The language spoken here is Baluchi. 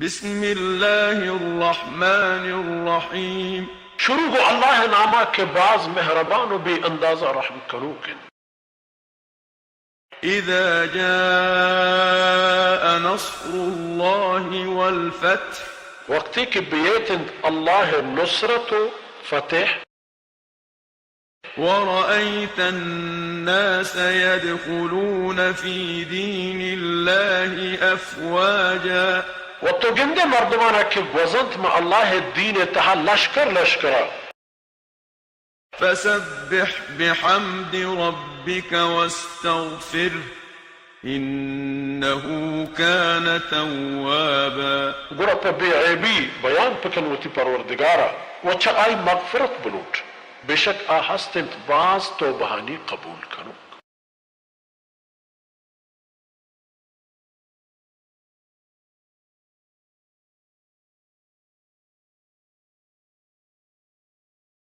بسم الله الرحمن الرحيم. شروع گوں اللہ ءِ نام ءَ کہ باز مہربان و بے اندازہ رحم کنوک انت۔ إذا جاء نصر الله والفتح. وقتے کہ بیت انت اللہ ءِ نصرت و فتح۔ ورأيت الناس يدخلون في دين الله أفواجا. و تو گندے مردمانا کہ گوزنت ماں اللہ ءِ دین ءِ تہا لشکر لشکرا۔ فسبح بحمد ربك واستغفره إنه كان توابا. گڑا پہ بے عیبی بیان بکن وتی پروردگارا و چہ آئی مغفرت بلوٹ، بے شک آ ہست انت باز توبہانی قبول کنوک۔